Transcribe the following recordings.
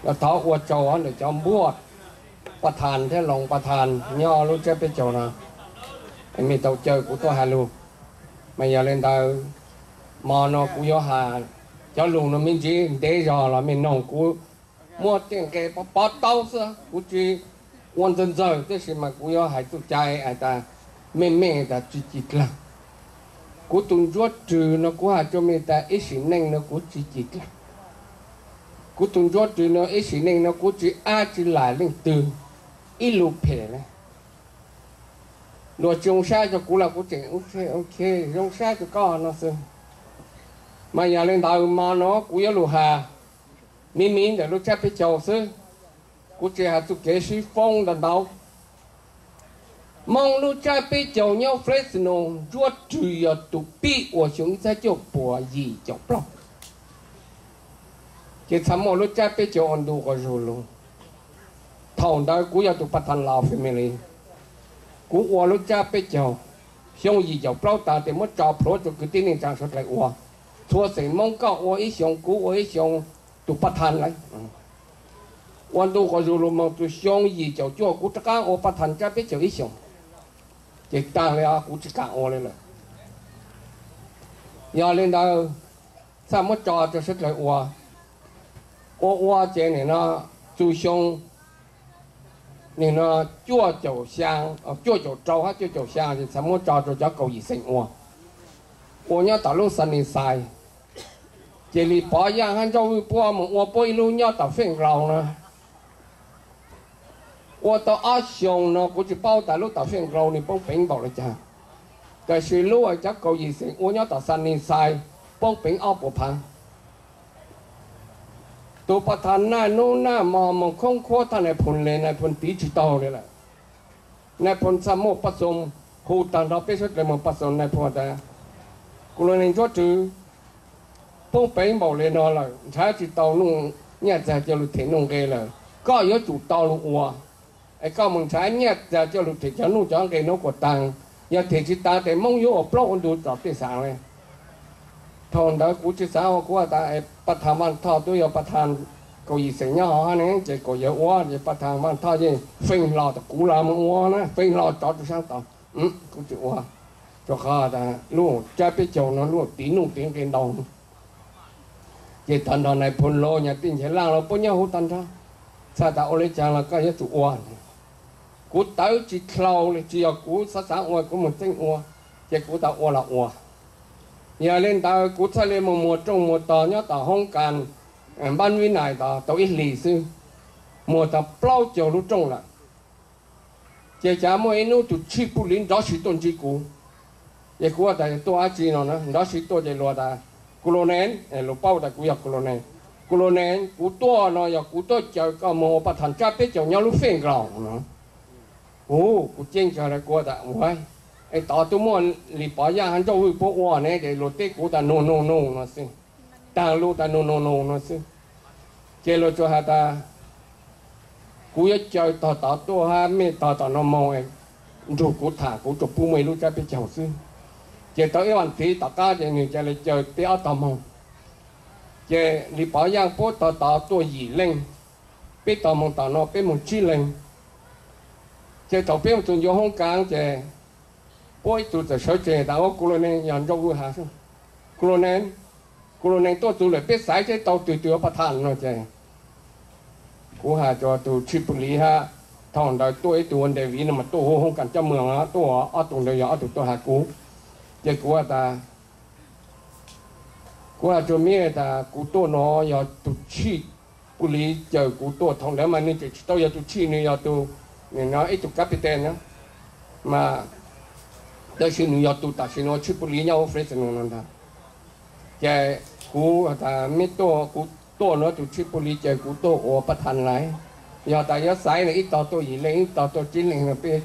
Los thov ua tsaug ntawm cov npuaj pas thas thiab loos pas thas nyob lub tsab peb caug no, es tau caw kuv tuaj hais lus. Mas yog li ntawd, hmo no kuv yuav hais cov lus no me ntsis ntev zog los mej noog kuv muab tej nqe pov pov tau xwb, kuv tsis ua ntxawg ntxawg, tab sis mas kuv yuav hais txuj cai hais tas, mej mej tas tsis ci dlag. Kuv tus ntsuab rwg no kuv hais rua mej tas ib sim neej no kuv tsis ci dlag. Kuv tus ntsuab rwg no ib sim neej no kuv tsis ab tsis lam leej twg ib lus phem le. Luag tsis zoo sab rua kuv los kuv tseem ok, zoo sab rua koj no xwb. Mas yog li ntawd hmo no kuv yuav lug has miv miv ntawm lub tsab peb caug xwb, kuv tsis has txuj kev sib foob ntau ntau. Moob lub tsab peb caug nyob Fresno, ntsuab rwg yog tus pib ua xyoo ib txhiab cuaj puas yim caum plaub. Ces txhaj muaj lub tsab peb caug ua ntu quas zug lug. Thaum ntawd kuv yog tus pas thas Lao Family, kuv ua lub tsab peb caug xyoo yim caum plaub tas tes muab tso plhuav rua kwv tij neej tsaa sawv dlawg ua. Txhua xeem Moob koj ua ib xyoo, kuv ua ib xyoo, tus pas thas lawm. Ua ntu quas zug lug moog txug xyoo yim caum cuaj kuv rov qaab ua pas thas tsab peb caug ib xyoos, ces taag le kuv tsis kaam ua le lawm. Yog li ntawd, txhaj muab tso rua sawv dlawg ua. Ua ua ces nim no txug xyoo, nim no cuaj caum xyaa, cuaj caum rau hab cuaj caum xyaa ces txhaj muab tso rua cov kaum yim xeem ua, ua nyob tom lub Sunnyside. Ces Lis Pov Yaaj hab Ntsauj Vwj puab moog ua puab ib lub nyob tom Fresno na. Ua tau ob xyoos no kuv tsis paub tas lub tom Fresno nws poob peev npaum le caag, tab sis lub cov kaum yim xeem ua nyob tom Sunnyside poob peev ob puas phaav. Tus pas thas naj nub naj mo moog khoob khuab thaaj nais phoo le, nais phoo tiv tsis taug le lawm. Nais phoo txhaj muaj paj xoom hu taag nrho peb sawv dlawg moog paj xoom, nais phoo tas, kuv lug neeg ntsuab rwg, poob peev npaum le no lawm nrhav tsis tau nuj nyiaj txiag coj lug them nuj nqe lawm, koj yuav tsum tau lug ua. Es koj moog nrhav nyiaj txiag coj lug them cov nuj cov nqe nuav kuas taag, yog them tsis taag tes Moob yuav ua plaub ua ntug tsom tej xaav le. Thaum ntawd kuv tsis xaav ua, kuv has tas, pas thas Vaaj Thoj tub yog pas thas kaum yim xeem nyob hov hab ne, ces kuas yawg ua, ces pas thas Vaaj Thoj yeej feej hlo tas kuv los moog ua na, feej hlo tsov rua saab tod. Kuv tsis ua, rua qhov tas lub tsab peb caug nuav lub tiv nuj tiv nqe ntau. Ces thaum nrog nais phoo los nyag tij nchav laaj los puab nyob huv tag nrho, txhaj tas ua le caag los koj yuav tsum ua. Kuv tawv tsis dlhau le, tsis yog kuv xav xav ua kuv moog txeeb ua, ces kuv tas ua los ua. Yog le ntawd kuv txhaj le moog muag rooj muag tog nyob tom hoob kas Npab Vib Nais tod tau ib hlis xwb, muag tau plaub caug lub rooj lawm. Ces xav muaj ib nub tug tshij puj liv nrov si tuaj ntsib kuv, ces kuv tas tuaj dlaab tsi no na, nrov si tuaj ces luag tas, kuv lug ne, luag paub tas kuv yog kuv lug ne, kuv lug ne, kuv tuaj no yog kuv tuaj caw koj moog ua pas thas tsab peb caug nyob lub fej nkaus no. Hu, kuv ceeb kawg le, kuv tas ua, es tod tub muaj Lis Pov Yaaj hab Ntsauj Vwj puab ua ne, ces luag teb kuv tas nug nug nug no xwb, taag lug tas nug nug nug no xwb. Ces luag tsuas has tas, kuv yuav caw tog tod tuaj hab mej tog tom no moog nrug kuv tham, kuv tsuas pub muaj ib lub tsab peb caug xwb. Ces tau ib vas thiv tom qab ces nwg ca le caw peb ob tog moog. Ces Lis Pov Yaaj puab tog tod tuaj yim leej, peb tog moog tom no peb moog tsib leeg. Ces thaum peb moog txug ncua hoob kas ces puab ib tug txawm sawv tsees tas, ua, kuv lug ne, yog Ntsauj Vwj has, kuv lug ne, kuv lug ne tuaj txug lawm peb xaiv seb tau twg twg ua pas thas no ces kuv has rua tug tshij puj liv hab, thaum ntawd tuaj ib tug ua David no mas tuaj huv hoob kas coj moog, tuaj ob tug ntawd yog ob tug tuaj has kuv. Ces kuv tas, kuv has rua mej tas kuv tuaj no yog tug tshij puj liv caw kuv tuaj, thaum ntawd mas nwg tseem tsis tau yog tug tshij, nwg yog tug, nwg no ib tug captain na, mas tab sis nwg yog tug tam sim no tshij puj liv nyob huv Fresno no ntag. Ces kuv tas mej tuaj, kuv tuaj no tug tshij puj liv caw kuv tuaj ua pas thas lawm, yog tas yuav xaiv no ib tog tuaj yim leej ib tog tuaj tsib leej no peb,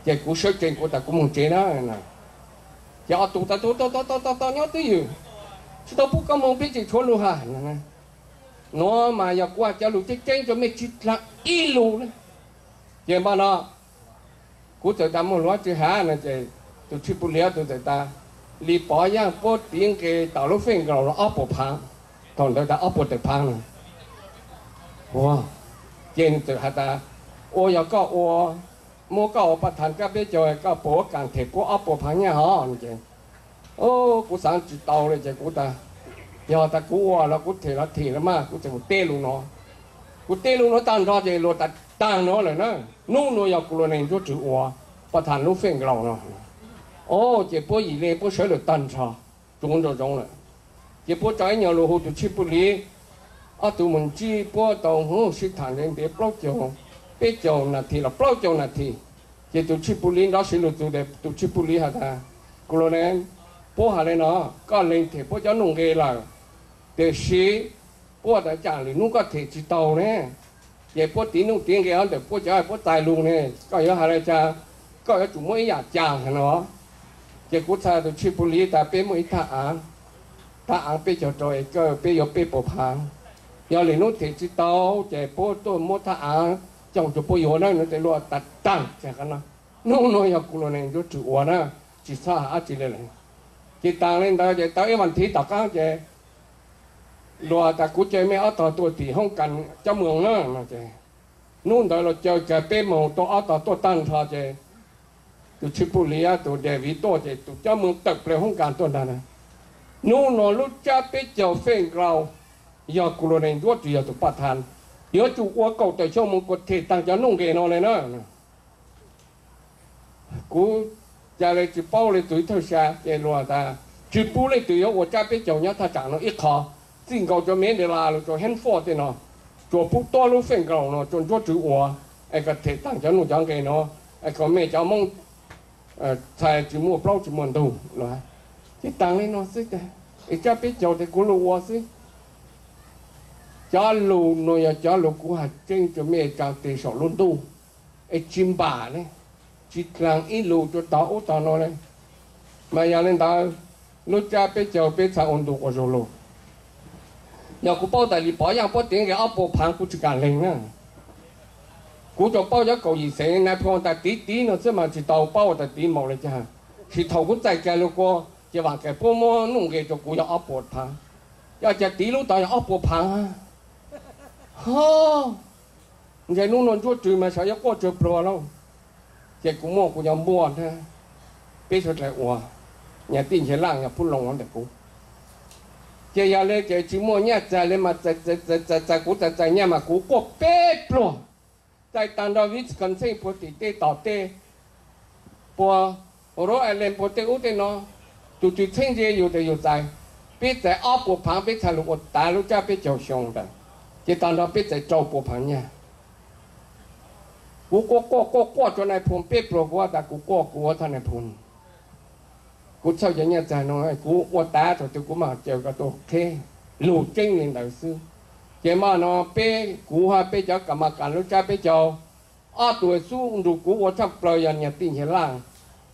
ces kuv sawv tsees kuv tas kuv moog tsev na. Ces ob tug tas, tau tau tau tau tau nyob twj ywm, tsis tau pub koj moog peb tseem tshuav lug has. Nuav mas yog kuv has cov lug tseeb tseeb rua mej tsis dlaag ib lus le. Ces npaj no kuv txawm tas muaj lug tsi has no ces tug tshij puj liv tug txawm tas, Lis Pov Yaaj puab tiv nqe tom lub fej nkaus los ob puas phaav, thaum ntawd tas ob puas tawm phaav no. Ua, ces nws txawm has tas, ua yog koj ua, muab koj ua paj thas tsab peb caug koj puas kam them puab ob puas phaav nyaj hov? Ces, o, kuv xaav tsis tau li ces kuv tas, yog tas kuv ua los kuv them los them los mas kuv txawm mus teb lug no. Kuv teb lug no taag nrho ces luag tas taag no lawm na, nub nua yog kuv lug neeg Ntsuab Tswv ua paj thas lub fej nkaus no. O, ces puab yim le puab sawv lawm taag nrho, tsuav nraum zoov lawm. Ces puab tso ib nyuag lug hu tus Tshij Puj Liv, ob tug mus ntsib puab tau hu sib tham ntev ntev plaub caug, peb caug nas this los plaub caug nas this. Ces tus Tshij Puj Liv nrov siv lug txug tes tus Tshij Puj Liv has tas, kuv lug ne, puab has le no, koj lees them puab cov nuj nqes lawm, tiam sis puab tas cas lwm nub koj them tsis tau ne, ces puab tiv nuj tiv nqes ntawm puab cov puab txais lug ne, koj yuav has le caag, koj yuav tsum muab ib yaam caag hab no. Ces kuv txhais tus Tshij Puj Liv tas peb muaj ib thaj aav, thaj aav peb caug rau acre, peb yuav peb puas phaav. Yog lwm nub them tsis tau ces puab tuaj muab thaj aav coj rua puab yuav na, nws tes luag tas taag. Nub nua yog kuv lug neeg Ntsuab Tswv ua na, tsis txhob has dab tsi le lawm. Ces taag le ntawd ces tau ib vas thiv tom qaab ces luag tas kuv caw mej ob tog tuaj tim hoob kas cov moos na no ces, nub ntawd luag caw kag peb moos tuaj, ob tog tuaj taag nrho ces tus Tshij Puj Liv, tus David tuaj ces tus cov moos tawm plaws hoob kas tuaj ntag na. Nub nua lub tsab peb caug fej nkaus yog kuv lug neeg Ntsuab Tswv yog tus paj thas, yuav tsum ua kaum tawm xyoo moos kuas them taag cov nuj nqes no le na. Kuv ca le tsis paub le tug thawj sa ces luag tas tsis pub leej twg yuav ua tsab peb caug nyob thaj tsam no ib qho, txij nkaus rua Mandalay lug rua Hanford tej no, tsuas pub tuab lub fej nkaus no rua Ntsuab Tswv ua, es kom them taag cov nuj cov nqes no, es kom mej cov Moob txhais tsis muaj plaub tsis muaj ntug no. Ces taag le no xwb, es tsab peb caug tes kuv lug ua xwb. Cov lug nua yog cov lug kuv has tseeb rua mej tsaa tes saum lub ntuj, es tsis npam le, tsis dlaag ib lus rua tog ub tog no le. Mas yog le ntawd, lub tsab peb caug peb txhad ua ntu quas zug lug. Yog kuv paub tas Lis Pov Yaaj puab tiv nqes ob puas phaav kuv tsis kam leeg na. Kuv tsuas paub cov kaum yim xeem Nais Phoo tas tiv tiv no xwb mas tsis tau paub tas tiv npaum le caag. Sis thaum kuv txais kag lug kua, ces vaam kag puab muab nuj nqes rua kuv yog ob puas phaav. Yog cas tiv lub tod yog ob puas phaav? Ho, ntshe nub nua Ntsuab Tswv mas sawv yuav quaj tsawg pluag lauj. Ces kuv muaj kuv cov npuaj nrab, peb suav dlawg ua, nyam tij Nchaiv Laaj yog pub loo ntawm kuv. Ces yog le ces tsis muaj nyaj txag le mas txais, txais, txais, kuv txais, txais nyaj mas kuv quaj peb pluag. Txais taag nrho Wisconsin puag tim tej tom tej, puag Rhode Island puag tej ub tej no, tus twg txheeb ze yus tes yus txais. Peb txais ob puas phaav peb txhad lug ua tav lub tsab peb caug xyoo ntawd, ces taag nrho peb txais rau puas phaav nyaj. Kuv quaj quaj quaj quaj rua Nais Phoo peb pluag, kuv has tas kuv quaj kuv ua thaj Nais Phoo. Kuv txhawj cov nyaj txag no, kuv ua tav thaum twg kuv mam caw koj tuaj qheb. Lug tseeb le ntawd xwb. Ces mas no peb, kuv hab peb cov kam mas kam lub tsab peb caug, ob tug xub nrug kuv ua tshaj plaws yog nyam tij Nchaiv Laaj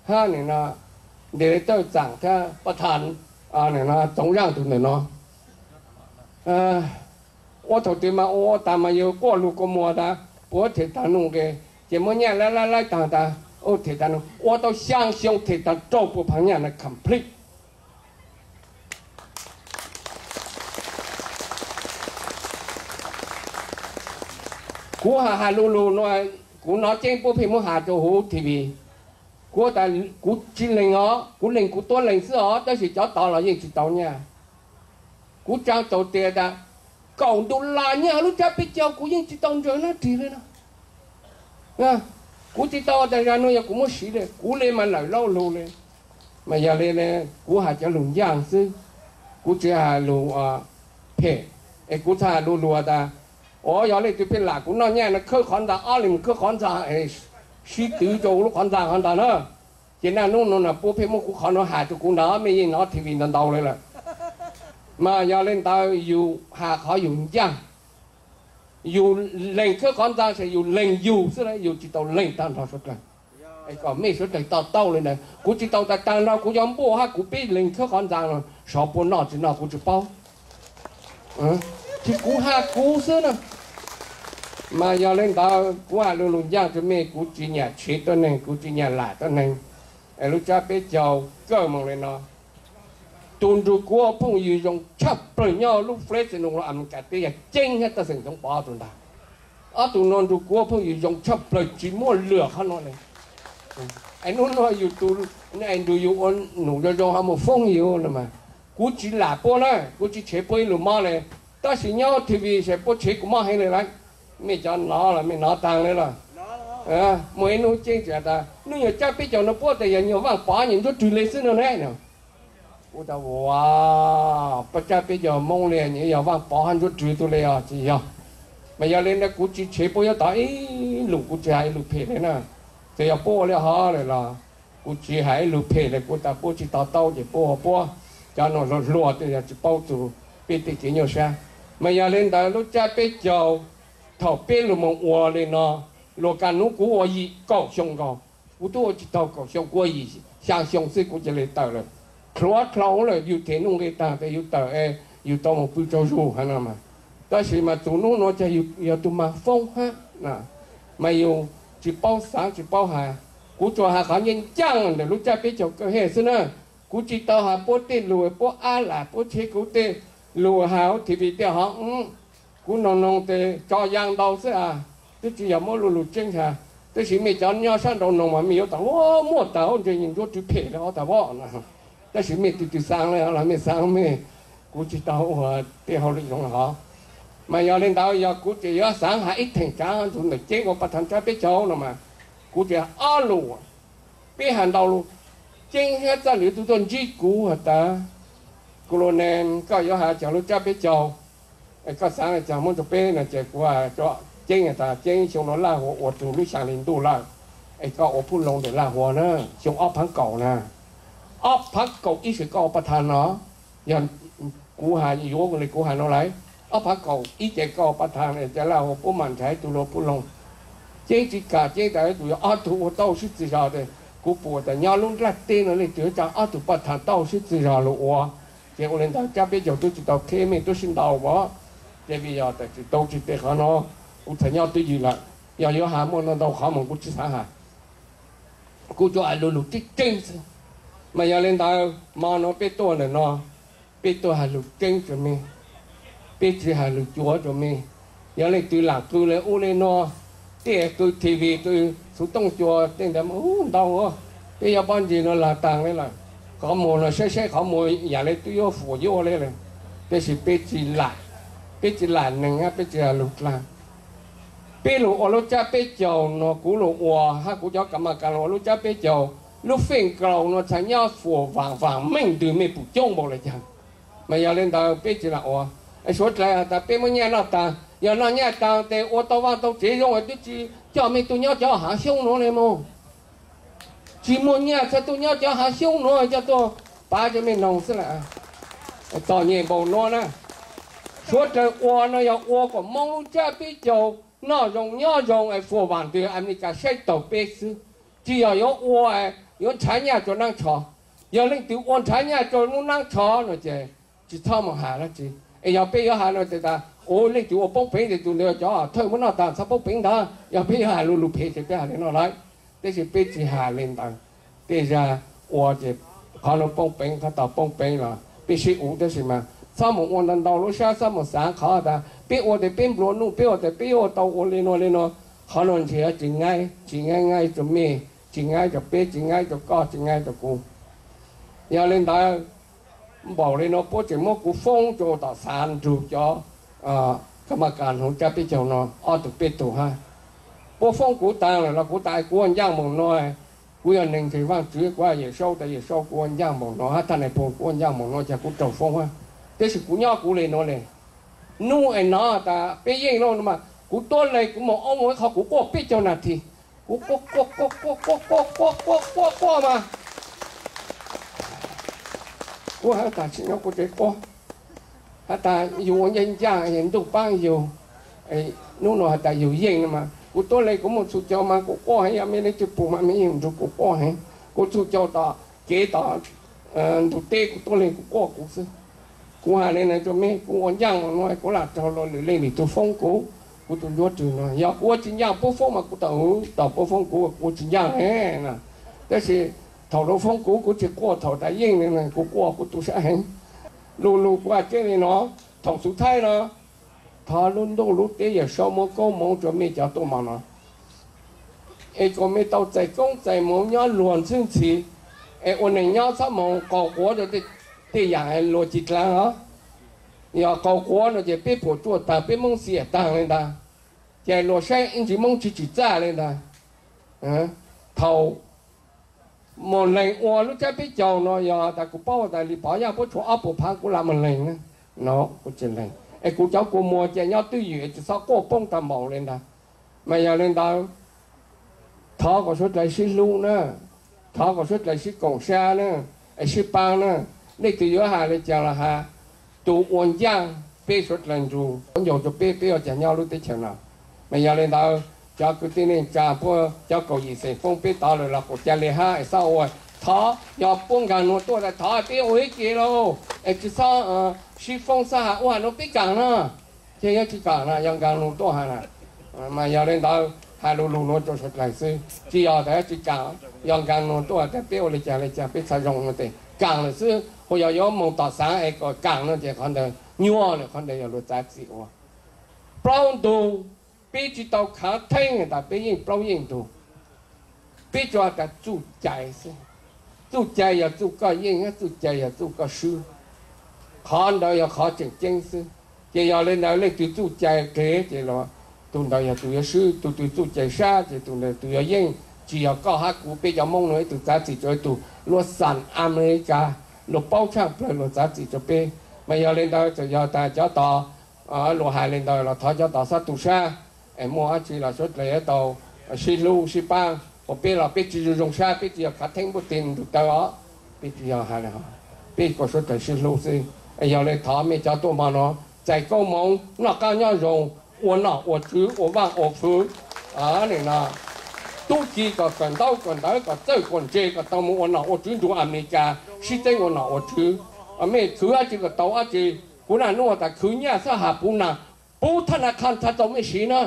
hab nim no director txaam thab paj thas, nim no Txoov Zaaj tug ntawm no. Ua thaum twg mas ua ua tas mas yug quaj lug kua muag tas puab them taag nuj nqes, ces muab nyaj laib laib laib taag tas, them taag nuj, ua tau xyaa xyoo them taag rau puas phaav nyaj na complete. Kuv has has lug lug nua, kuv nov ceeb puab pheej muab has rua huv TV. Kuv tas kuv tsis leeg os, kuv leeg kuv tuab leeg xwb os, tab sis cov tod los yeej tsis tau nyaj. Kuv tsaa tau tias tas kaum ntu las nyaj lub tsab peb caug kuv yeej tsis tau ntsaws nab rig le no. Kuv tsis tau tas zag nuav yog kuv muab siv le, kuv le mas lawm laub lug le. Mas yog le, kuv has cov lug ncaaj xwb, kuv tsis has lug phem. Es kuv txhaj has lug lug tas, ua yog leej twg pheej lam kuv noj nyaj no khawb qhov ntxa, ob leeg mus khawb qhov ntxa, sib twv rua lub qhov ntxa qhov ntawd na. Ces naj nub nua puab pheej muab kuv qhov nuav has rua kuv ntawd, mej yeej nov TV ntau ntau le lawm. Mas yog le ntawd yug has qhov yug ncaaj, yug leeg khawb qhov ntxa ces yug leeg yug xwb, yug tsis tau leeg taag nrho suav dlawg. Es kom mej suav dlawg to taub le ntawd, kuv tsis tau tas taag nrho kuv cov npuaj hab kuv peb leeg khawb qhov ntxa no sov puab noj tsis noj kuv tsis paub. Tsis kuv has kuv xwb na. Mas yog le ntawd kuv has lug lug ncaaj rua mej, kuv tsis nyam tshev tuab neeg, kuv tsis nyam lam tuab neeg. Es lub tsab peb caug kawg moog le no, tug nrug kuv ua phooj ywg zoo tshaj plawg nyob lub Fresno los Amelikas teb yog ceeb hab taj xeem Txoov Pov tug ntag. Ob tug no nrug kuv ua phooj ywg zoo tshaj plaws tsis muaj lwm qhov no le. Es hnub no yus tus, nrug yus ua num zoo zoo ho mus foob yus no mas, kuv tsis lam puab na, kuv tsis tshev puab ib lus mob le. Tab sis nyob TV saib puab tshev kuv mob heev le lauj. Mej cov nov los mej nov taag le los. Muaj ib hnub Ceeb txawm tas, hnub yog tsab peb caug no puab tas yog nyuag Vaaj Pov nyuag Ntsuab Rwg le xwb no ne. Kuv tas, ua, puab tsab peb caug Moob le, yog Vaaj Pov hab Ntsuab Rwg tug le os, tsis yog. Mas yog le ntawd kuv tsis tshev puab yuav tau ib lus, kuv tsis has ib lus phem le na. Txawm yog puab ua le hov le los kuv tsis has ib lus phem le, kuv tas puab tsis to taub ces puab ua puab. Cov no hluas hluas tej yog tsis paub txug peb tej kev nyuaj sab. Mas yog le ntawd lub tsab peb caug, thaum peb lug moog ua le no, luag kaj hnub kuv ua yim kaum xyoo nkaus, kuv tub ua tsis taug kaum xyoo, kuv ua yim xyaa xyoo xwb kuv cia le tawm lawm. Dlhuav dlhau lawm, yus them nuj nqi taag tes yus tawm es yus tau moog pw tsaug zug hab no mas. Tab sis mas txug hnub nuav ces yus yog tug maag foob hab, mas yus tsis paub xaav tsis paub has. Kuv tsuas has qhov ncaaj ncaaj ntawm lub tsab peb caug kawg hej xwb na. Kuv tsis tau has puab tej lus, puab ab lam puab tshev kuv tej lus has huv TV tej hov. Kuv noog noog tes tso yaa ntau xwb a, twb tsis yog muab lub lus tseeb has. Tab sis mej cov nyob sab nraud noog mas mej yuav tas, muaj tas, ntse Ntsuab Rwg phem le ob tas vob no. Tab sis mej tug twg xaav le los mej xaav mej, kuv tsis tau ua tej hauj lwm zoo hov. Mas yog le ntawd yog kuv tseem yuav xaav has ib theem tsaav ntxuv ntawm Ceeb ua Paj Thas tsab peb caug no mas, kuv tseem ob lus, peb has ntau lus. Ceeb hab Txaj Lwm tug tuaj ntsib kuv has tas, kuv lug ne, koj yuav has cov lub tsab peb caug, koj xaav le caag muab rua peb no ces kuv has rua Ceeb tas, Ceeb, xyoo no Laj Huas ua txug lub xyaa hli ntuj lawm, es koj ua phub loo ntawm Laj Huas na, xyoo ob phaav kaum na, ob phaav kaum ib sim koj ua Paj Thas no. Yog kuv has yuav le kuv has no lawm, ob phaav kaum ib ces koj ua Paj Thas, ces Laj Huas puab mam nrhav tug lug phub loo. Ceeb tsis kam, Ceeb tas tus yuav ob tug ua tau sib txig zog tes, kuv pum tas nyob lub nplaj teb no leej twg tsa ob tug Paj Thas tau sib txig zog lug ua. Ces ua le ntawd tsab peb caug tub tsis tau qheb, mej tub sib ntaus as. Ces vim yog tas tsis tau tsis tes qhov no, kuv txhad nyob twj ywm lawm. Yog yuav has muaj ntau ntau qhov mas kuv tsis xaav has. Kuv tsuas has lug lug tseeb tseeb xwb. Mas yog le ntawd mo no peb tuaj ntawm no, peb tuaj has lug tseeb rua mej, peb tsis has lug cuav rua mej. Yog leej twg lam qw le ub le nuav, tej qw TV, qw xuv tooj cua tej ntawd mas ub ntau, peb yuav pob ntseg no lag taag le lawm. Qhov muag no saib saib qhov muag yam le twb yuav fuam yuav le lawm. Tab sis peb tsis lam, peb tsis lam neeg, peb tsis has lug dlaag. Peb lug ua lub tsab peb caug no, kuv lug ua hab kuv cov kam mas kas lug ua lub tsab peb caug, lub feej kaus no txhad nyob fuam vaam vaam meej ntws, mej pum coob npaum le caag. Mas yog le ntawd peb tsis lam ua. Suav dlawg has tas peb muab nyaj noj taag, yog noj nyaj taag tes ua tau vaaj tau tsev zoo twb tsis coj mej tuaj nyob cov haav xyoob nuav le mog. Tsis muaj nyaj txhad tuaj nyob cov haav xyoob nuav, coj tuaj pav rua mej noog xwb lawm. Txom nyem npaum nuav na. Suav dlawg ua no yog ua kom Moob lub tsab peb caug noj zoo nyob zoo es fuam vaam ntws Amelikas saib taug peb xwb. Tsis yog yuav ua, yuav nrhav nyaj rua naab tsho. Yog leej twg ua nrhav nyaj rua lub naab tsho no ces tsis txhob moog has dlaab tsi. Es yog peb yuav has no tes tas, ua leej twg ua poob peev tes tus ntawd cov thawj muab noj taag txhob poob peev ntag. Yog peb yuav has lug lug phem ces peb has le no lawm. Tab sis peb tsis has le ntawd. Tej zag ua ces qhov nuav poob peev, qhov tau poob peev los peb sib ua, tab sis mas txhob moog ua ntau ntau lub sab, txhob moog xaav qhov tas peb ua tes peb nplua nuj, peb ua tes peb yuav ua tau ua le nuav le nuav. Qhov nuav ntshe tsis nqaib, tsis nqaib, nqaib rua mej, tsis nqaib rua peb, tsis nqaib rua koj, tsis nqaib rua kuv. Yog le ntawd, npaum le nuav puab tseem muab kuv foob rua tom xav nrug cov kam mas kas hnuv tsab peb caug no ob tug peb tug hab. Puab foob kuv taag lawm los kuv tas kuv ua ncaaj npaum no, kuv yog neeg ntseeg Vaajtswv, kuv has Yawm Saub tas Yawm Saub kuv ua ncaaj npaum no hab, thaj nais phoo kuv ua ncaaj npaum no ces kuv raug foob hab. Tab sis kuv nyob kuv le nuav le. Nub es nov tas peb yeej lawm no mas kuv tuab le kuv moog ob moos ib qho kuv quaj peb caug nas this. Kuv quaj quaj quaj quaj quaj quaj quaj quaj quaj quaj mas kuv has tas tsis nyob kuv tsev quaj. Has tas yus ua ncaaj ncaaj ntuj paab yug, nub nua has tas yug yeej no mas kuv tuab le kuv muaj txhum cau mas kuv quaj heev, yog mej leej twg pum mas mej yeej nrug kuv quaj heev. Kuv txhum cau tom kev tom ntug teb, kuv tuab le kuv quaj kuv xwb. Kuv has le nuav rua mej, kuv ua ncaaj npaum nuav kuv lam raug luag lwm leej lwm tug foob kuv, kuv tus Ntsuab Rwg no. Yog kuv ua tsis ncaaj puab foob mas kuv tau, tau puab foob kuv, kuv ua tsis ncaaj le na. Tab sis thaum luag foob kuv, kuv tsis quaj, thaum tas yeej le kuv quaj kuv tu sab heev. Lug lug kuv has tseeb le no, thaum xuv thaib no Thov lub ntuj lub teb yawm saub muab koob hmoov rua mej cov tuaj mog no, es kom mej tau txais koob txais hmoov nyob luag ntxhwb ntxhi, es ua neeg nyob txhob moog qaug quav rua tej yaam luag tsi dlaag os. Yog qaug quav no ces peb puam tsuaj taag, peb moob xiam taag le ntawd, ces luag saib ib ntsis moob tsi tsim txaj le ntawd. Thaum Moos Lees ua lub tsab peb caug no yog tas kuv paub tas Lis Pov Yaj puab tshuav ob puas phaav kuv lam moos lees na, no kuv tsi lees, es kuv cov kua muag ca nyob twj ywm es tsi xob quaj poob tag npaum le ntawd. Mas yog le ntawd, thov kom suav dlawg sib hlub na, thov kom suav dlawg sib koom sab na, es sib paab na. Leej twg yuav has le caag los has, tus ua ncaaj peb suav dlawg nrug, ncaug rua peb, peb ua caag nyob lub teb chaws no. Mas yog le ntawd, cov kwv tij neej tsa puab cov kaum yim xeem foob peb tod lawm los kuj ca le hab es xob ua. Thov yog puab nkaag nua tuaj tas thov peb ua ib ce lauj, es tsi xob sib foob xob has ua has nuav peb kaam no, ces yog tsi kaam no, yog nkaag nua tuaj has na. Mas yog le ntawd, has lug lug nuav rua suav dlawg xwb, tsi yog tas tsi kaam. Yog nkaag nua tuaj tas peb ua le caag le caag peb txhaj zoo no tes kaam lawm xwb, hu yog yuav moog tom xaav es kom kaam no ces qhov ntawd nyuaj lawm, qhov ntawd yog luag txav txim ua. Plaub ntug, peb tsi tau khav theeb tas peb yeej plaub yeej ntug, peb tsuas has tas txuj cai xwb. Txuj cai yog txuj koj yeej, txuj cai yog txuj koj swb. Qhov ntawd yog qhov tseem ceeb xwb. Ces yog le ntawd leej twg txuj cai qev ces tus ntawd yog tus yuav swb, tus twg txuj cai sab ces tus ntawd tus yuav yeej. Tsi yog koj hab kuv, peb cov Moob nuav ib tug txav txim rua ib tug. Luag xam Amelikas, luag paub tshaaj plawg luag txav txim rua peb. Mas yog le ntawd txawm yog tas cov tod luag hais le ntawd los thov cov tod xob tu sab, es muaj dlaab tsi los suav dlawg tau sib hlub sib paab. Ua peb los peb tsi zoo zoo sab, peb tsi yog khav theeb npuaj teg ntug taw os, peb tsi yog has, peb kom suav dlawg sib hlub xwb. Yog le thov mej cov tuaj hmo no, txais koob hmoov noj qaab nyob zoo, ua nom ua tswv, ua vaaj ua fwv. Tub ki kom kawm ntaub kawm ntawv, kom txawj kom ntse, kom tau moog ua nom ua tswv nrug Amelikas sib teeb ua nom ua tswv. Mej khwv dlaab tsi kom tau dlaab tsi. Kuv naj nub tas khwv nyaj xob has puv nas, puv thaj nas khaj txhaj tau mej siv na.